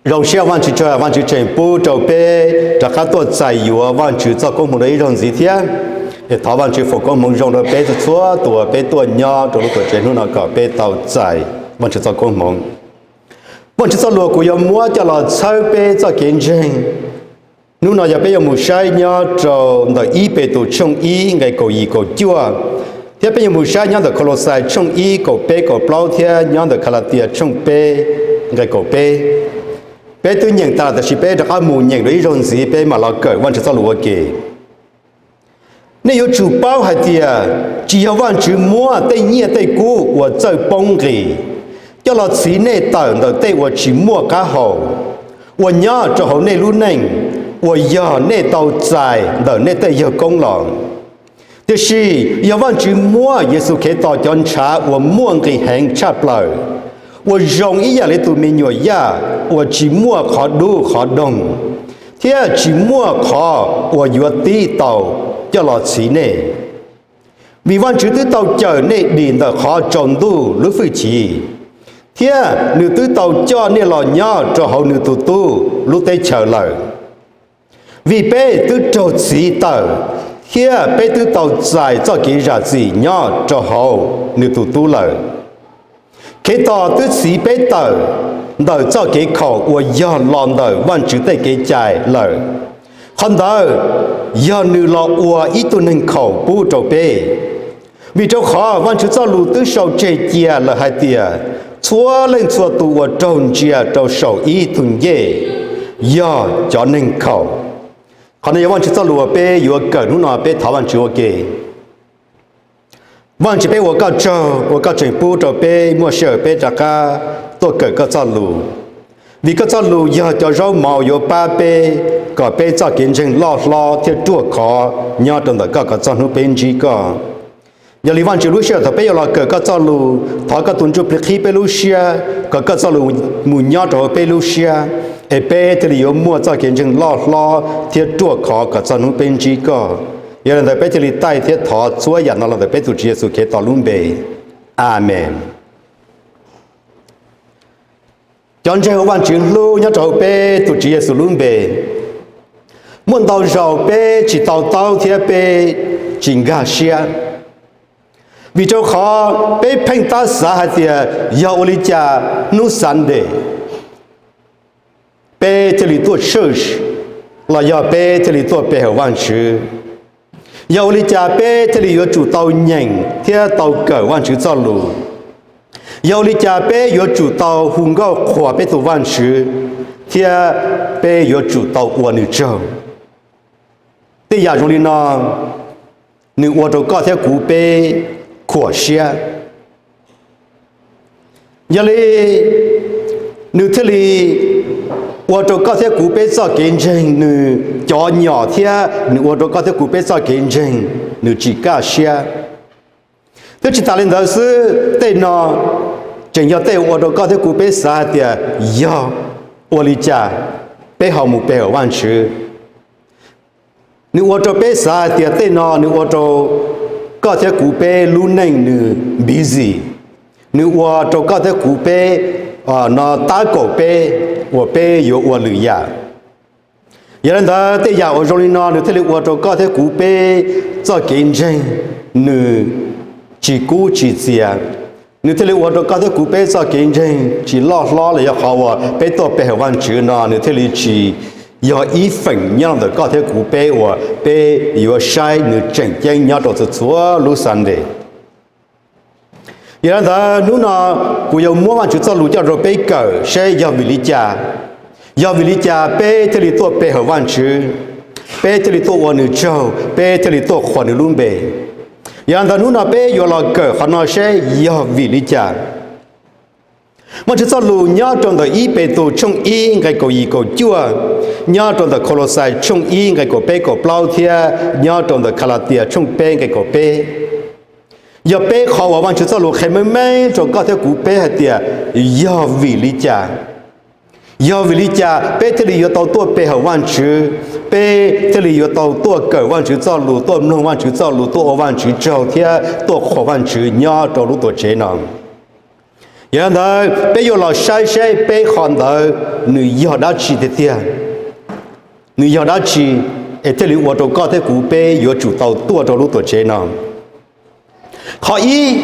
Zoo siab Vajtswv tsaug, Vajtswv tseem pub rau peb rov qab tuaj txais yuav Vajtswv txoj koob hmoov rau ib zaug ntxiv thiab. Es thov Vajtswv foom koob hmoov zoo rau peb txhua txhua tus uas peb tuaj nyob rau lub tuam tsev hnub no kom peb tau txais Vajtswv txoj koob hmoov. Vajtswv txoj lus kuv yuav muab coj los txhawb peb txoj kev ntseeg hnub no yog peb yuav mus saib nyob rau ntawm ib Petus tshooj ib nqe kaum yim kaum cuaj, thiab peb yuav mus saib nyob ntawm Kaulauxais tshooj ib kaum peb kaum plaub thiab nyob ntawm Kalatias tshooj peb nqe kaum peb. Peb twb nyeem tas lawm tab sis peb rov qab mus nyeem dua ib zaug ntxiv peb mam los kawm Vajtswv txoj lus ua ke. Nej yuav tsum paub hais tias tsis yog Vajtswv muab tej nyiaj tej kub uas txawj poob nqis coj los txhiv nej tawm ntawm tej uas tsis muaj qab hau uas nyob rau hauv nej lub neej, uas yog nej tau txais ntawm nej tej yawg koob los. Tiam sis yog Vajtswv muab Yexus Khetos cov ntshav uas muaj nqis heev tshaj plaws, uas zoo ib yam li tus me nyuam yaj uas tsis muaj qhov dub qhov doog thiab tsis muaj qhov uas yuav tib tau, coj los txhiv nej. Vim Vajtswv twb tau cawm nej dim ntawm qhov tsaus ntuj lub hwj chim, thiab nws twb tau coj nej los nyob rau hauv nws tus Tub lub teb chaws lawm. Vim peb twb raug txhiv tawm thiab peb twb tau txais txoj kev zam txim nyob rau hauv nws tus Tub lawm, Khetos twb txhiv peb tawm ntawm txoj kev khaum uas yog los ntawm Vajtswv tej kev cai lawm. Qhov ntawd yog nws los ua ib tug neeg khaum pub rau peb. Vim rau qhov Vajtswv txoj lus twb sau tseg cia lawm hais tias, txhua leej txhua tus uas raug ntsia rau saum ib tug ncej yog cov neeg khaum. Qhov no yog Vajtswv txoj lus uas peb yuav kawm hnub no, peb thov Vajtswv ua ke. Vajtswv, peb ua koj tsaug uas koj tseem pub rau peb muaj sij hawm peb rov qab tuaj kawm koj txoj lus. Vim koj txoj lus yog cov zaub mov yuav pab peb kom peb txoj kev ntseeg loj hlob thiab ruaj khov nyob rau ntawm koj kom txog hnub peb ntsib koj. Yog li Vajtswv, lub sij hawm thaum peb yuav los kawm koj txoj lus, thov koj tus Ntsuj Plig qhib peb lub siab kom koj txoj lus mus nyob rau hauv peb lub siab, es peb thiaj li yuav muaj txoj kev ntseeg loj hlob thiab ruaj khov kom txog hnub peb ntsib koj. Yog li ntawd peb thiaj li taij thiab thov txhua yam no los ntawm peb tus Tswv Yexus Khetos lub npe. Amees. Cov ntseeg uas Vajtswv hlub nyob rau hauv peb tus Tswv Yexus lub npe, muaj ntau zaus peb tsis to taub thiab peb tsis nkag siab, vim rau qhov peb pheej tab xav hais tias yog ua li cas hnub Sunday peb thiaj li tuaj church los yog peb thiaj li tuaj pe hawm Vajtswv. Yog ua li cas peb thiaj li yuav tsum tau nyeem thiab tau kawm Vajtswv txoj lus? Yog ua li cas peb yuav tsum tau hu nkauj qhuas peb tus Vajtswv thiab peb yuav tsum tau ua nws tsaug? Tej yam zoo li no, nws ua rau koj thiab kuv peb khuam siab. Yog li, nws thiaj li ua rau koj thiab kuv peb txoj kev ntseeg nws cov nyom thiab nws ua rau koj thiab kuv peb txoj kev ntseeg nws tsis kaj siab. Thiab tsis tas li ntawd xwb, tej no tseem yog tej ua rau koj thiab kuv peb xav hais tias yog ua li cas peb ho mus pe hawm Vajtswv. Nws ua rau peb xav hais tias tej no nws ua rau koj thiab kuv peb lub neej nws busy, nws ua rau koj thiab kuv peb no tab kaum peb uas peb yuav ua lwm yam. Yog li ntawd tej yam uas zoo li no nws thiaj li ua rau koj thiab kuv peb txoj kev ntseeg nws tsis kub tsis txias. Nws thiaj li ua rau koj thiab kuv peb txoj kev ntseeg tsis loj hlob los yog qhov uas peb tuaj pe hawm Vajtswv no nws thiaj li tsis yog ib feem nyob ntawm koj thiab kuv peb uas peb yuav saib nws tseem ceeb nyob rau txhua txhua lub Sunday. Yog li ntawd hnub no kuv yuav muab Vajtswv txoj lus coj rau peb kawm seb yog vim li cas, yog vim li cas peb thiaj li tuaj pe hawm Vajtswv, peb thiaj li tuaj ua nws tsaug, peb thiaj li tuaj qhuas nws lub npe. Yog li ntawd hnub no peb yuav los kawm qhov no seb yog vim li cas. Vajtswv txoj lus nyob rau ntawm ib Petus tshooj ib nqe kaum yim kaum cuaj, nyob rau ntawm Kaulauxais tshooj ib nqe kaum peb kaum plaub thiab nyob rau ntawm Kalatias tshooj peb nqe kaum peb. Yog peb qhov uas Vajtswv txoj lus qhia meej meej rau koj thiab kuv peb hais tias yog vim li cas, yog vim li cas peb thiaj li yuav tau tuaj pe hawm Vajtswv, peb thiaj li yuav tau tuaj kawm Vajtswv txoj lus, tuaj mloog Vajtswv txoj lus, tuaj ua Vajtswv tsaug thiab tuaj qhuas Vajtswv nyob rau lub tuam tsev no. Yog li ntawd peb yuav los saib seb peb qhov ntawd nws yog dab tsi tiag tiag, nws yog dab tsi es thiaj li ua rau koj thiab kuv peb yuav tsum tau tuaj rau lub tuam tsev no. Qhov ib,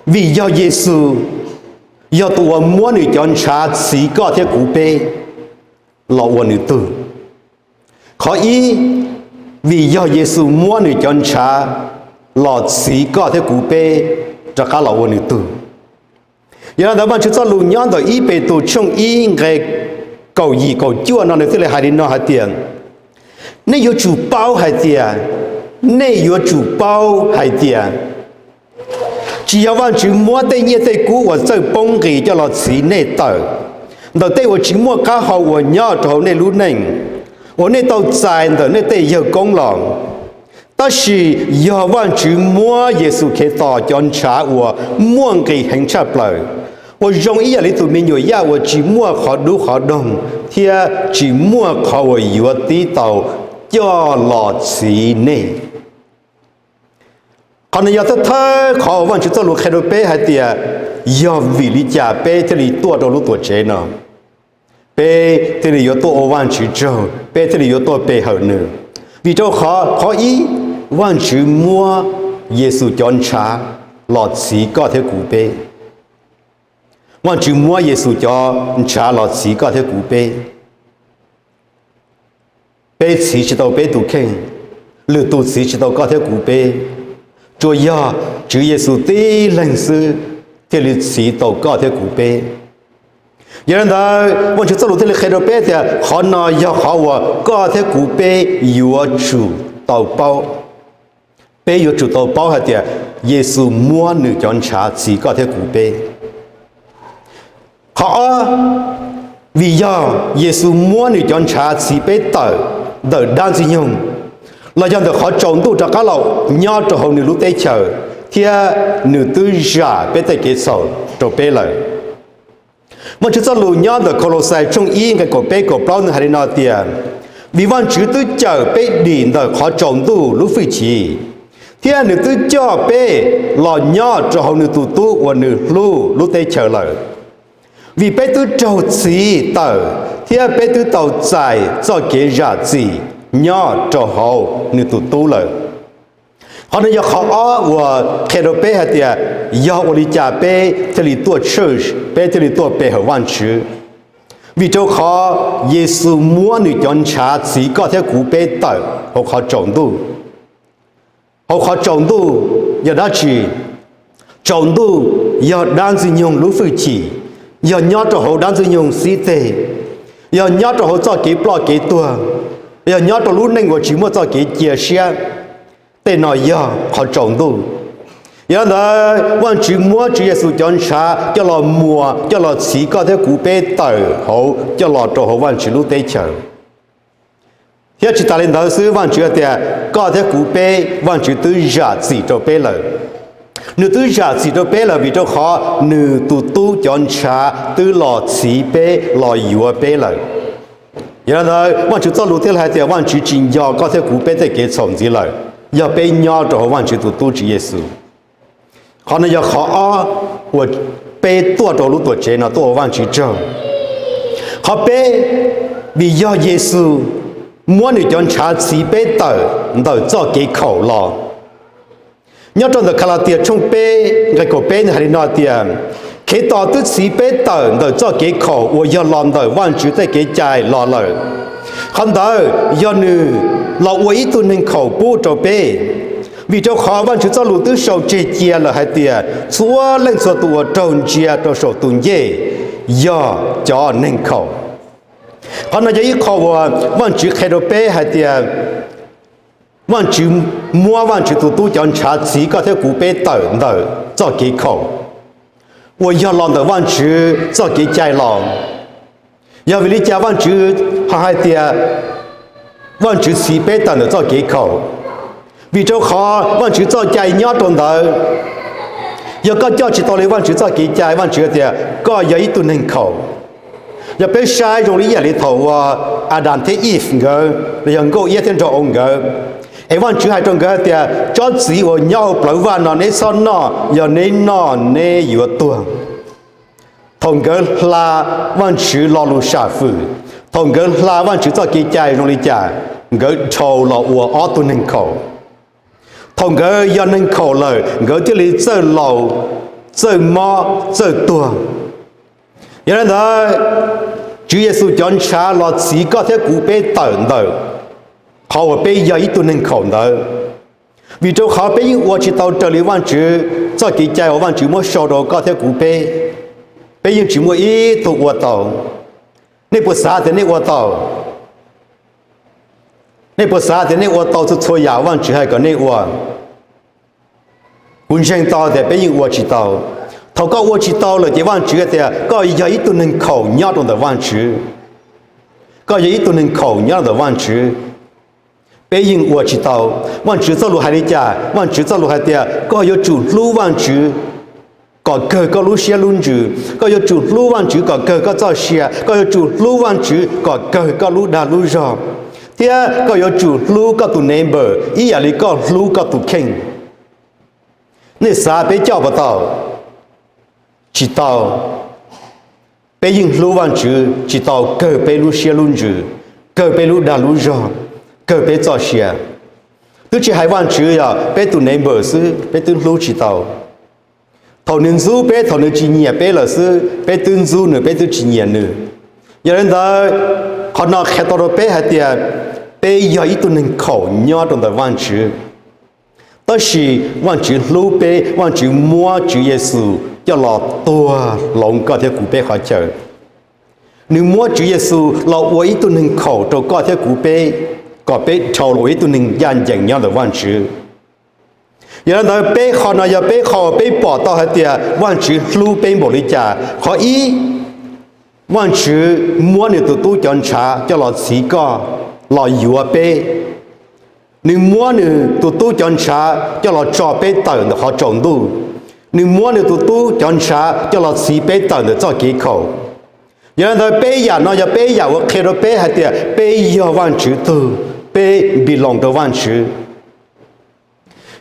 vim yog Yexus yog tus uas muab nws cov ntshav txhiv koj thiab kuv peb los ua nws tug. Qhov ib, vim yog Yexus muab nws cov ntshav los txhiv koj thiab kuv peb rov qab los ua nws tug. Yog li ntawd Vajtswv txoj lus nyob ntawm ib Petus tshooj ib nqe kaum yim kaum cuaj no nws thiaj li hais li no hais tias, nej yuav tsum paub hais tias, nej yuav tsum paub hais tias, tsis yog Vajtswv muab tej nyiaj tej kub uas txawj poob nqis coj los txhiv nej tawm ntawm tej uas tsis muaj qab hau uas nyob rau hauv nej lub neej, uas nej tau txais ntawm nej tej yawg koob los. Tab sis yog Vajtswv muab Yexus Khetos cov ntshav uas muaj nqis heev tshaj plaws, uas zoo ib yam li tus me nyuam yaj uas tsis muaj qhov dub qhov doog thiab tsis muaj qhov uas yuav tib tau, coj los txhiv nej. Qhov no yog thawj thawj qhov uas Vajtswv txoj lus qhia rau peb hais tias, yog vim li cas peb thiaj li tuaj rau lub tuam tsev no, peb thiaj li yuav tuaj ua Vajtswv tsaug, peb thiaj li yuav tuaj pe hawm nws. Vim rau qhov, qhov ib, Vajtswv muab Yexus cov ntshav los txhiv koj thiab kuv peb. Vajtswv muab Yexus cov ntshav los txhiv koj thiab kuv peb. Peb txhiv tsis tau peb tus kheej, lwm tus txhiv tsis tau koj thiab kuv peb. Tsuas yog Tswv Yexus tib leeg xwb thiaj li txhiv tau koj thiab kuv peb. Yog li ntawd Vajtswv txoj lus thiaj li qhia rau peb tias qhov no yog qhov uas koj thiab kuv peb yuav tsum tau paub. Peb yuav tsum tau paub hais tias Yexus muab nws cov ntshav txhiv koj thiab kuv peb. Qhov ob, vim yog Yexus muab nws cov ntshav txhiv peb tawm ntawm dab ntxwg nyoog, los yog ntawm qhov tsaus ntuj rov qab los nyob rau hauv nws lub teb chaws, thiab nws twb zam peb tej kev txhaum rau peb lawm. Vajtswv txoj lus nyob ntawm Kaulauxais tshooj ib nqe kaum peb kaum plaub nws hais li no tias, vim Vajtswv twb cawm peb dim ntawm qhov tsaus ntuj lub fwj chim, thiab nws twb coj peb los nyob rau hauv nws tus tub uas nws hlub lub teb chaws lawm. Vim peb twb raug txhiv tawm thiab peb twb tau txais txoj kev zam txim nyob rau hauv nws tus tub lawm. Qhov no yog qhov ob uas qhia rau peb hais tias yog ua li cas peb thiaj li tuaj church, peb thiaj li tuaj pe hawm Vajtswv. Vim rau qhov Yexus muab nws cov ntshav txhiv koj thiab kuv peb tawm hauv qhov tsaus ntuj. Hauv qhov tsaus ntuj yog dab tsi? Tsaus ntuj yog dab ntxwg nyoog lub fwj chim, yog nyob rau hauv dab ntxwg nyoog xib teg, yog nyob rau hauv txoj kev ploj kev tuag, yog nyob rau lub neej uas tsis muaj txoj kev cia siab. Tej no yog qhov tsaus ntuj. Yog li ntawd Vajtswv muab Tswv Yexus cov ntshav coj los muas, coj los txhiv koj thiab kuv peb tawm hauv, coj los rau hauv Vajtswv lub teb chaws. Thiab tsis tas li ntawd xwb, Vajtswv hais tias koj thiab kuv peb, Vajtswv twb zam txim rau peb lawm. Nws twb zam txim rau peb lawm vim rau qhov nws tus tub cov ntshav twb los txhiv peb, los yuav peb lawm. Yog li ntawd Vajtswv txoj lus thiaj li hais tias Vajtswv tsis nco koj thiab kuv peb tej kev txhaum ntxiv lawm, yog peb nyob rau hauv Vajtswv tus tub Tswv Yexus. Qhov no yog qhov ob uas peb tuaj rau lub tuam tsev no tuaj ua Vajtswv tsaug. Qhov peb, vim yog Yexus muab nws cov ntshav txhiv peb tawm ntawm txoj kev khaum los. Nyob rau ntawm Kalatias tshooj peb nqe kaum peb nws hais li no tias, Khetos twb txhiv peb tawm ntawm txoj kev khaum uas yog los ntawm Vajtswv tej kev cai los lawm. Qhov ntawd yog nws los ua ib tug neeg khaum pub rau peb. Vim rau qhov Vajtswv txoj lus twb sau tseg cia lawm hais tias txhua leej txhua tus uas raug ntsia rau saum tus ncej yog cov neeg khaum. Qhov no yog ib qho uas Vajtswv qhia rau peb hais tias Vajtswv muab Vajtswv tus tub cov ntshav txhiv koj thiab kuv peb tawm ntawm txoj kev khaum uas yog los ntawm Vajtswv txoj kev cai los. Yog vim li cas Vajtswv ho hais tias Vajtswv txhiv peb tawm ntawm txoj kev khaum? Vim rau qhov Vajtswv txoj cai nyob rau ntawd. Yog koj coj tsis tau li Vajtswv txoj kev cai, Vajtswv tias koj yog ib tug neeg khaum. Yog peb saib zoo li ib yam li thaum uas Adas thiab Iv nkawd los yog nkauj iab thiab nraug au nkawd, es Vajtswv hais rau nkawd tias tsob txiv uas nyob hauv plawv vaj no neb txhob noj, yog neb noj neb yuav tuag. Thaum nkawd hla Vajtswv lo lus sam fwm, thaum nkawd hla Vajtswv txoj kev cai zoo li cas, nkawd dhau los ua ob tug neeg khaum. Thaum nkawd yog neeg khaum lawm, nkawd thiaj li txawj laus, txawj mob, txawj tuag. Yog li ntawd, Tswv Yexus cov ntshav los txhiv koj thiab kuv peb tawm ntawm qhov uas peb yog ib tug neeg khaum ntawd, vim rau qhov peb yeej ua tsis tau raws li Vajtswv txoj kev cai uas Vajtswv muab sau rau koj thiab kuv peb. Peb yeej tsis muaj ib tug ua tau. Nej puas xav tias nej ua tau? Nej puas xav tias nej ua tau txhua txhua yam Vajtswv hais kom nej ua? Kuv ntseeg tau tias peb yeej ua tsis tau. Thaum koj ua tsis tau lawm ces Vajtswv tias koj yog ib tug neeg khaum nyob rau ntawm Vajtswv. Koj yog ib tug neeg khaum nyob rau ntawm Vajtswv. Peb yeej ua tsis tau. Vajtswv txoj lus hais li cas? Vajtswv txoj lus hais tias koj yuav tsum hlub Vajtswv kom kawg koj lub siab lub ntsws. Koj yuav tsum hlub Vajtswv kom kawg koj txoj sia. Koj yuav tsum hlub Vajtswv kom kawg koj lub dag lub zog. Thiab koj yuav tsum hlub koj tus neighbor ib yam li koj hlub koj tus kheej. Nej xav peb coj puas tau? Tsis tau. Peb yeej hlub Vajtswv tsis tau kawg peb lub siab lub ntsws, kawg peb lub dag lub zog, kawg peb txoj sia. Twb tsis hais Vajtswv, yog peb tus neighbor xwb peb twb hlub tsis tau. Thaum nws ntxub peb, thaum nws tsis nyiam peb lawm xwb peb twb ntxub nws, peb twb tsis nyiam nws. Yog li ntawd, qhov no qhia tau rau peb hais tias peb yog ib tug neeg khaum nyob rau ntawm Vajtswv. Tab sis Vajtswv hlub peb, Vajtswv muab Tswv Yexus coj los tuag hloov koj thiab kuv peb qhov chaw. Nws muab Tswv Yexus los ua ib tug neeg khaum rau koj thiab kuv peb, kom peb dhau los ua ib tug neeg ncaj ncees nyob ntawm Vajtswv. Yog li ntawd, peb qhov no yog peb qhov uas peb pom tau hais tias Vajtswv hlub peb npaum li cas. Qhov ib, Vajtswv muab nws tus tub cov ntshav coj los txhiv koj, los yuav peb. Nws muab nws tus tub cov ntshav coj los tso peb tawm ntawm qhov tsaus ntuj. Nws muab nws tus tub cov ntshav coj los txhiv peb tawm ntawm txoj kev khaum. Yog li ntawd, peb yam no yog peb yam uas qhia rau peb hais tias peb yog Vajtswv tug, peb npis loos rau Vajtswv.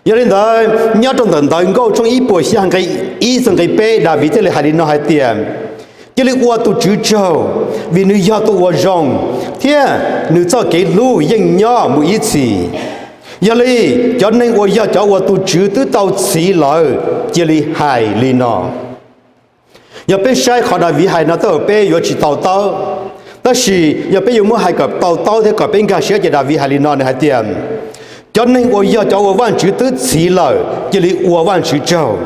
Yog li ntawd, nyob rau ntawm Ntawv Nkauj tshooj ib puas xya nqe ib txog nqe peb, Daviv thiaj li hais li no hais tias, cia li ua tus Tswv tsaug, vim nws yog tus uas zoo, thiab nws txoj kev hlub yeej nyob mus ib txhis. Yog li, cov neeg uas yog cov uas tus Tswv twb tau txhiv lawm, cia li hais li no. Yog peb saib qhov Daviv hais no tej zaum peb yuav tsis to taub, tab sis yog peb yuav muab hais kom to taub thiab kom peb nkag siab ces Daviv hais li no, nws hais tias, cov neeg uas yog cov uas Vajtswv twb txhiv lawm cia li ua Vajtswv tsaug,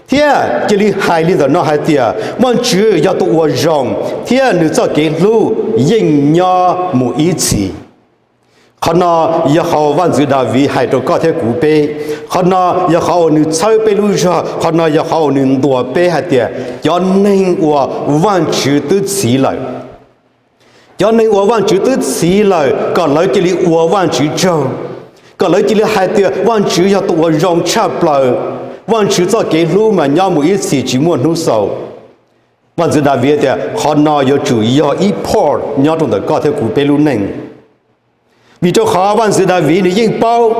thiab cia li hais li ntawm no hais tias, Vajtswv yog tus uas zoo, thiab nws txoj kev hlub yeej nyob mus ib txhis. Qhov no yog qhov Vaj ntxwv Daviv hais rau koj thiab kuv peb. Qhov no yog qhov uas nws txhawb peb lub zog, qhov no yog qhov uas nws ntuas peb hais tias cov neeg uas Vajtswv twb txhiv lawm, cov neeg uas Vajtswv twb txhiv lawm kom lawv cia li ua Vajtswv tsaug, kom lawv cia li hais tias Vajtswv yog tus uas zoo tshaj plaws, Vajtswv txoj kev hlub mas nyob mus ib txhis tsis muaj hnub xaus. Vaj ntxwv Daviv tias qhov no yuav tsum yog ib part nyob rau ntawm koj thiab kuv peb lub neej. Vim rau qhov Vaj ntxwv Daviv nws yeej paub,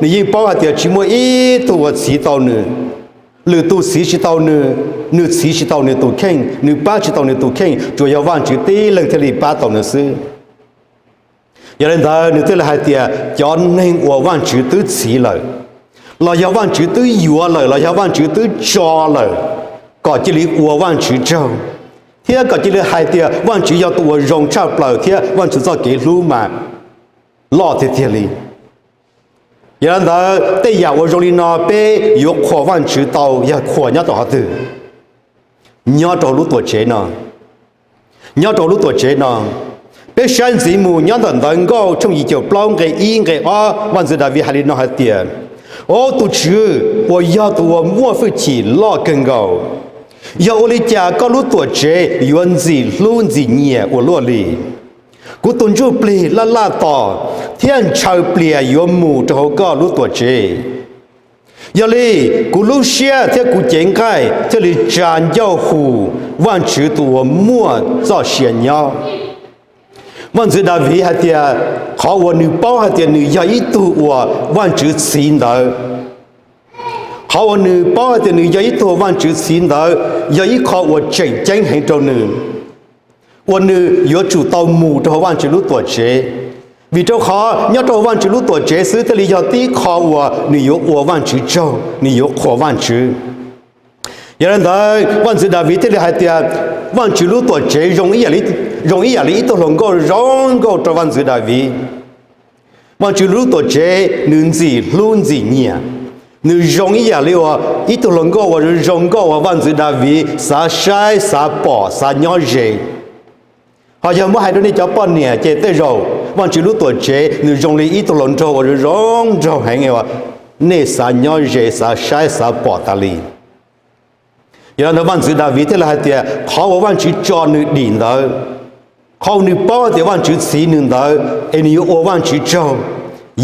nws yeej paub hais tias tsis muaj ib tug uas txhiv tau nws. Lwm tus txhiv tsis tau nws, nws txhiv tsis tau nws tus kheej, nws pab tsis tau nws tus kheej, tsuas yog Vajtswv tib leeg thiaj li pab tau nws xwb. Yog li ntawd nws thiaj li hais tias cov neeg uas Vajtswv twb txhiv lawm, los yog Vajtswv twb yuav lawm, los yog Vajtswv twb tso lawm, kom cia li ua Vajtswv tsaug, thiab kom cia li hais tias Vajtswv yog tus uas zoo tshaj plaws thiab Vajtswv txoj kev hlub mas loj tiag tiag li. Yog li ntawd tej yam uas zoo li no peb yuav qhuas Vajtswv tau yog qhuas nyob rau qhov twg? Nyob rau lub tuam tsev no. Nyob rau lub tuam tsev no, peb saib ntxiv mus nyob ntawm Ntawv Nkauj tshooj yim caum plaub nqe ib nqe ob, Vaj ntxwv Daviv hais li no hais tias, Au tus Tswv uas yog tus uas muaj hwj chim loj kawg nkaus, yog ua li cas koj lub tuam tsev yuav ntxim hlub ntxim nyiam ua luaj li? Kuv tus ntsuj plig laj laj tos thiab ntshaw plias yuav mus rau hauv koj lub tuam tsev. Yog li, kuv lub siab thiab kuv cev nqaij thiaj li tsa ncauj hu Vajtswv tus uas muaj txoj sia nyob. Vaj ntxwv Daviv hais tias qhov uas nws paub hais tias nws yog ib tug uas Vajtswv txhiv ntawd, Qhov uas nws paub hais tias nws yog ib tug Vajtswv txhiv ntawd yog ib qho uas tseem ceeb heev rau nws, uas nws yuav tsum tau mus rau hauv Vajtswv lub tuam tsev. Vim rau qhov nyob rau hauv Vajtswv lub tuam tsev xwb thiaj li yog tib qho uas nws yuav ua Vajtswv tsaug, nws yuav qhuas Vajtswv. Yog li ntawd Vaj ntxwv Daviv thiaj li hais tias Vajtswv lub tuam tsev zoo ib yam li ib tug hluas nkauj zoo nkauj rau Vaj ntxwv Daviv. Vajtswv lub tuam tsev nws ntxim hlub ntxim nyiam, nws zoo ib yam li uas ib tug hluas nkauj uas zoo nkauj uas Vaj ntxwv Daviv xav saib, xav pom, xav nyob ze. Ho yog muab hais rau nej cov poj niam ces tej zaum Vajtswv lub tuam tsev nws zoo li ib tug hluas nraug uas zoo nraug heev uas nej xav nyob ze, xav saib, xav pom tas li. Yog li ntawd Vaj ntxwv Daviv thiaj li hais tias qhov uas Vajtswv tso nws dim ntawd, qhov uas nws paub tias Vajtswv txhiv nws ntawd es nws yuav ua Vajtswv tsaug,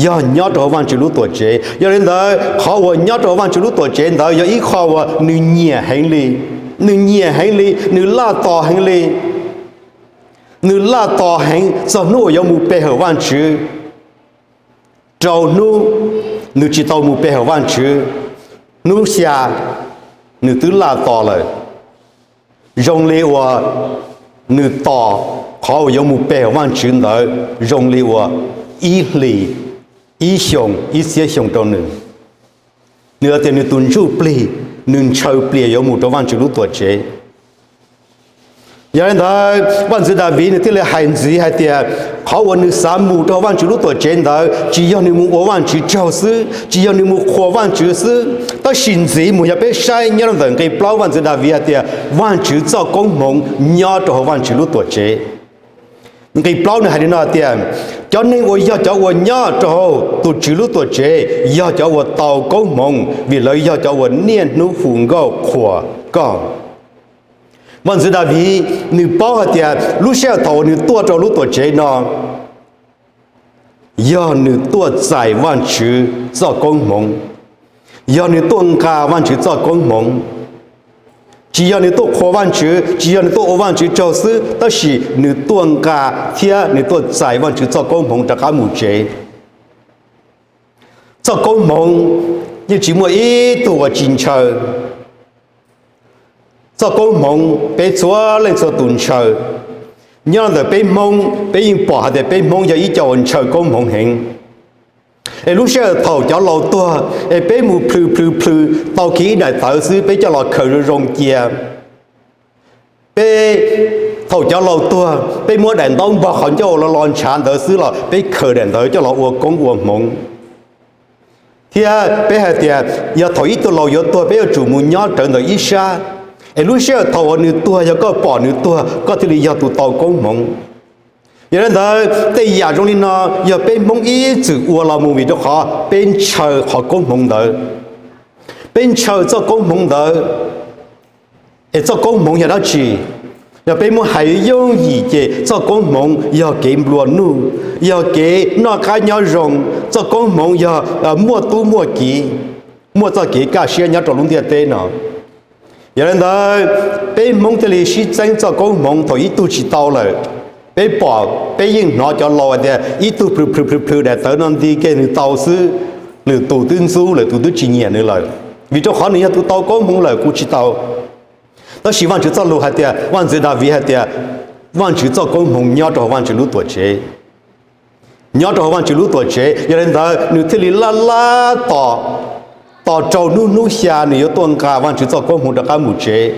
yog nyob rau hauv Vajtswv lub tuam tsev. Yog li ntawd qhov uas nyob rau hauv Vajtswv lub tuam tsev ntawd yog ib qho uas nws nyiam heev li, nws nyiam heev li, nws laj tos heev li. Nws laj tos heev txog hnub uas yuav mus pe hawm Vajtswv. Rau hnub nws tsis tau mus pe hawm Vajtswv, hnub xya nws twb laj tos lawm. Zoo li uas nws tos qhov uas yuav mus pe hawm Vajtswv ntawd zoo li uas ib hlis, ib xyoo, ib txhiab xyoo rau nws. Nws hais tias nws tus ntsuj plig, nws ntshaw plias yuav mus rau Vajtswv lub tuam tsev. Yog li ntawd Vaj ntxwv Daviv nws thiaj li hais ntxiv hais tias qhov uas nws xav mus rau hauv Vajtswv lub tuam tsev ntawd tsis yog nws mus ua Vajtswv tsaug xwb, tsis yog nws mus qhuas Vajtswv xwb, tab sis ntxiv mus yog peb saib nyob rau ntawm nqe plaub Vaj ntxwv Daviv hais tias Vajtswv txoj koob hmoov nyob rau hauv Vajtswv lub tuam tsev. Nqe plaub nws hais li no tias, cov neeg uas yog cov uas nyob rau hauv tus Tswv lub tuam tsev yog cov uas tau koob hmoov vim lawv yog cov uas niaj hnub hu nkauj qhuas koj. Vaj ntxwv Daviv nws paub hais tias lub sij hawm thaum uas nws tuaj rau lub tuam tsev no yog nws tuaj txais Vajtswv txoj koob hmoov, yog nws tuaj nqa Vajtswv txoj koob hmoov. Tsis yog nws tuaj qhuas Vajtswv, tsis yog nws tuaj ua Vajtswv tsaug xwb, tab sis nws tuaj nqa thiab nws tuaj txais Vajtswv txoj koob hmoov rov qab mus tsev. Txoj koob hmoov yeej tsis muaj ib tug uas tsis ntshaw. Txoj koob hmoov peb txhua leej txhua tus ntshaw. Nyob ntawm peb Hmoob peb yeej pom hais tias peb Hmoob yog ib co uas ntshaw koob hmoov heev. Es lub sij hawm thaum cov laus tuag es peb mus plhws plhws plhws tau kiag ib daim tawv xwb peb coj los khaws zoo zoo cia. Peb, thaum cov laus tuag peb muab daim ntaub npog qhov ncauj los los ntshav ntawd xwb los peb khaws daim ntawd coj los ua koob ua hmoov. Thiab peb hais tias yog thaum ib tug laus yuav tuag peb yuav tsum mus nyob rawv ntawm ib sab, es lub sij hawm thaum uas nws tuag yog koj pom nws tuag koj thiaj li yog tus tau koob hmoov. Yog li ntawd tej yam zoo li no yog peb Hmoob ib txwm ua los mus vim rau qhov peb ntshaw qhov koob hmoov ntawd. Peb ntshaw txoj koob hmoov ntawd. Es txoj koob hmoov yog dab tsi? Yog peb muab hais yooj yim ces txoj koob hmoov yog kev nplua nuj, yog kev noj qab nyob zoo, txoj koob hmoov yog muaj tub muaj kiv, muaj txoj kev kaj siab nyob rau lub ntiaj teb no. Yog li ntawd peb Hmoob thiaj li sib txeeb txoj koob hmoov thaum ib tug tsis tau lawm. Peb pom peb yeej hnov cov laus hais tias ib tug plhws plhws plhws plhws daim tawv no nti kiag nws tau xwb, lwm tus twb ntxub, lwm tus twb tsis nyiam nws lawm, vim rau qhov nws yog tus tau koob hmoov lawm kuv tsis tau. Tab sis Vajtswv txoj lus hais tias, Vaj ntxwv Daviv hais tias, Vajtswv txoj koob hmoov nyob rau hauv Vajtswv lub tuam tsev. Nyob rau hauv Vajtswv lub tuam tsev, yog li ntawd nws thiaj li laj laj tos, tos rau hnub hnub xya nws yuav tuaj nqa Vajtswv txoj koob hmoov rov qab mus tsev.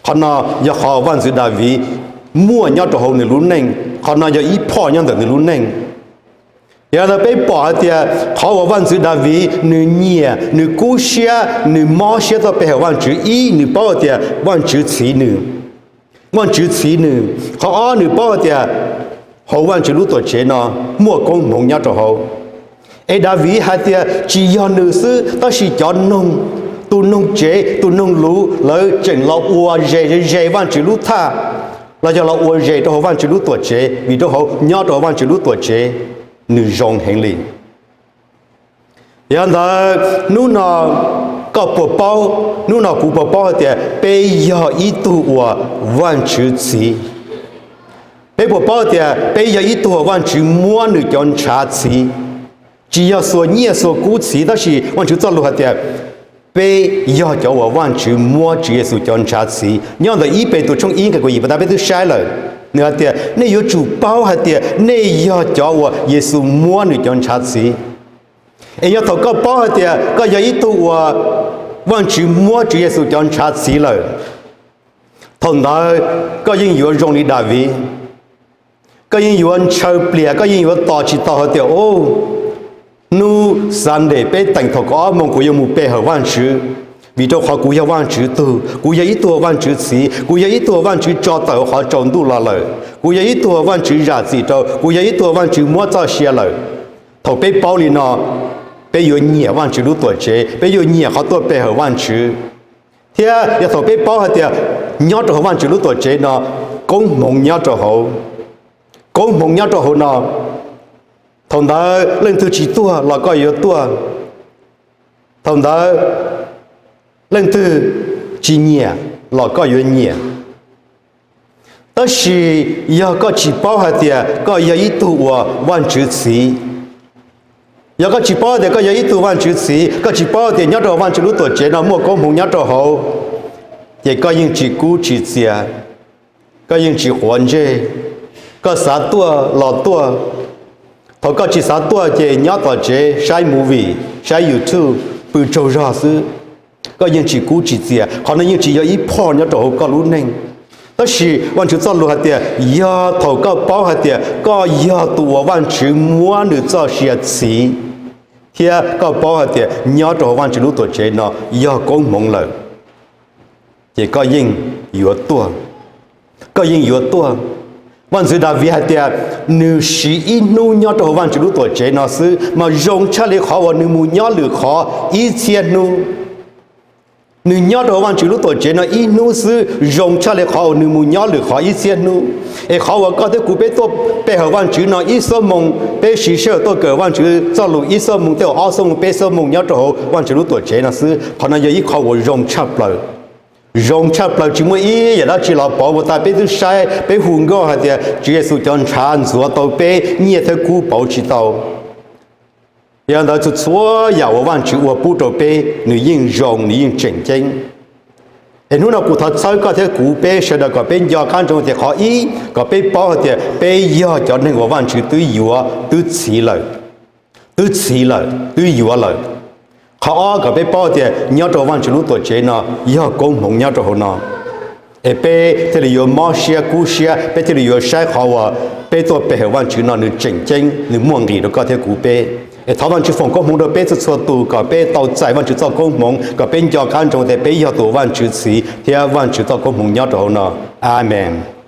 Qhov no yog qhov Vaj ntxwv Daviv muaj nyob rau hauv nws lub neej, qhov no yog ib phoj nyob ntawm nws lub neej. Yog li ntawd peb pom hais tias qhov uas Vaj ntxwv Daviv nws nyiam, nws kub siab, nws mob siab tuaj pe hawm Vajtswv ib, nws paub hais tias Vajtswv txhiv nws, Vajtswv txhiv nws. Qhov ob nws paub hais tias hauv Vajtswv lub tuam tsev no muaj koob hmoov nyob rau hauv. Es Daviv hais tias tsis yog nws xwb tab sis cov noog, tus noog tsev, tus noog luv lawv tseem los ua zes ze Vajtswv lub thaj, los yog los ua zes rau hauv Vajtswv lub tuam tsev, vim rau hauv nyob rau hauv Vajtswv lub tuam tsev nws zoo heev li. Yog li ntawd hnub no koj puas paub, hnub no kuv puas paub hais tias peb yog ib tug uas Vajtswv txhiv? Peb puas paub tias peb yog ib tug uas Vajtswv muab nws cov ntshav txhiv? Tsis yog xuas nyiaj xuas kub txhiv, tab sis Vajtswv txoj lus hais tias Peb yog cov uas Vajtswv muab Tswv Yexus cov ntshav txhiv. Nyob ntawm ib Petus tshooj ib nqe kaum yim puas tas peb twb saib lawm, nws hais tias nej yuav tsum paub hais tias nej yog cov uas Yexus muab nws cov ntshav txhiv. Es yog thaum koj paub hais tias koj yog ib tug uas Vajtswv muab Tswv Yexus cov ntshav txhiv lawm, thaum ntawd koj yeej yuav zoo li Daviv. Koj yeej yuav ntshaw plias, koj yeej yuav tos tsis tau hais tias, o, hnub Sunday peb teem thaum kaum ob moos kuv yuav mus pe hawm Vajtswv, vim rau qhov kuv yog Vajtswv tug, kuv yog ib tug Vajtswv txhiv, kuv yog ib tug Vajtswv tso tawm qhov tsaus ntuj los lawm, kuv yog ib tug Vajtswv zam txim rau, kuv yog ib tug Vajtswv muab txoj sia lawm. Thaum peb paub li no, peb yuav nyiam Vajtswv lub tuam tsev, peb yuav nyiam qhov tuaj pe hawm Vajtswv. Thiab yog thaum peb paub hais tias nyob rau hauv Vajtswv lub tuam tsev no, koob hmoov nyob rau hauv, koob hmoov nyob rau hauv no, thaum ntawd leej twg tsis tuag los koj yuav tuag, thaum ntawd leej twg tsis nyiam los koj yuav nyiam. Tab sis yog koj tsis paub hais tias koj yog ib tug uas Vajtswv txhiv, yog koj tsis paub tias koj yog ib tug Vajtswv txhiv, koj tsis paub tias nyob rau Vajtswv lub tuam tsev no muaj koob hmoov nyob rau hauv, ces koj yeej tsis kub tsis txias, koj yeej tsis quav ntsej, koj xav tuaj los tuaj. Thaum koj tsis xav tuaj ces nyob tom tsev saib movie, saib YouTube, pw tsaug zog xwb, koj yeej tsis kub tsis txias. Qhov no yeej tsis yog ib phoj nyob rau hauv koj lub neej. Tab sis Vajtswv txoj lus hais tias yog thaum koj paub hais tias koj yog tus uas Vajtswv muab nws txoj sia txhiv, thiab koj paub hais tias nyob rau hauv Vajtswv lub tuam tsev no yog koob hmoov lawm, ces koj yeej yuav tuaj, koj yeej yuav tuaj. Vaj ntxwv Daviv hais tias nws siv ib hnub nyob rau hauv Vajtswv lub tuam tsev no xwb mas zoo tshaj li qhov uas nws mus nyob lwm qhov ib txhiab hnub. Nws nyob rau hauv Vajtswv lub tuam tsev no ib hnub xwb zoo tshaj li qhov uas nws mus nyob lwm qhov ib txhiab hnub. Es qhov uas koj thiab kuv peb tuaj pe hawm Vajtswv no ib xuab moos peb siv sij hawm tuaj kawm Vajtswv txoj lus ib xuab moos, tej zaum ob xuab moos, peb xuab moos nyob rau hauv Vajtswv lub tuam tsev no xwb, qhov no yog ib qho uas zoo tshaj plaws. Zoo tshaj plaws, tsis muaj ib yam dab tsi los pauv ua tas peb twb saib, peb hu nkauj hais tias Tswv Yexus cov ntshav ntxuav tau peb nyiaj thiab kub pauv tsis tau. Yog li ntawd txhua txhua yam uas Vajtswv ua pub rau peb nws yeej zoo, nws yeej tseem ceeb. Es hnub no kuv thov txhawb koj thiab kuv peb sawv daws kom peb nco qab ntsoov tias qhov ib, kom peb paub hais tias peb yog cov neeg uas Vajtswv twb yuav, twb txhiv lawm, twb txhiv lawm, twb yuav lawm. Qhov ob, kom peb paub tias nyob rau Vajtswv lub tuam tsev no yog koob hmoov nyob rau hauv no. Es peb thiaj li yuav mob siab kub siab, peb thiaj li yuav saib qhov uas peb tuaj pe hawm Vajtswv no nws tseem ceeb, nws muaj nqis rau koj thiab kuv peb. Es thov Vajtswv foom koob hmoov rau peb txhua txhua tus kom peb tau txais Vajtswv txoj koob hmoov, kom peb nco qab ntsoov tias peb yog tus Vajtswv txhiv thiab Vajtswv txoj koob hmoov nyob rau hauv no. Amees.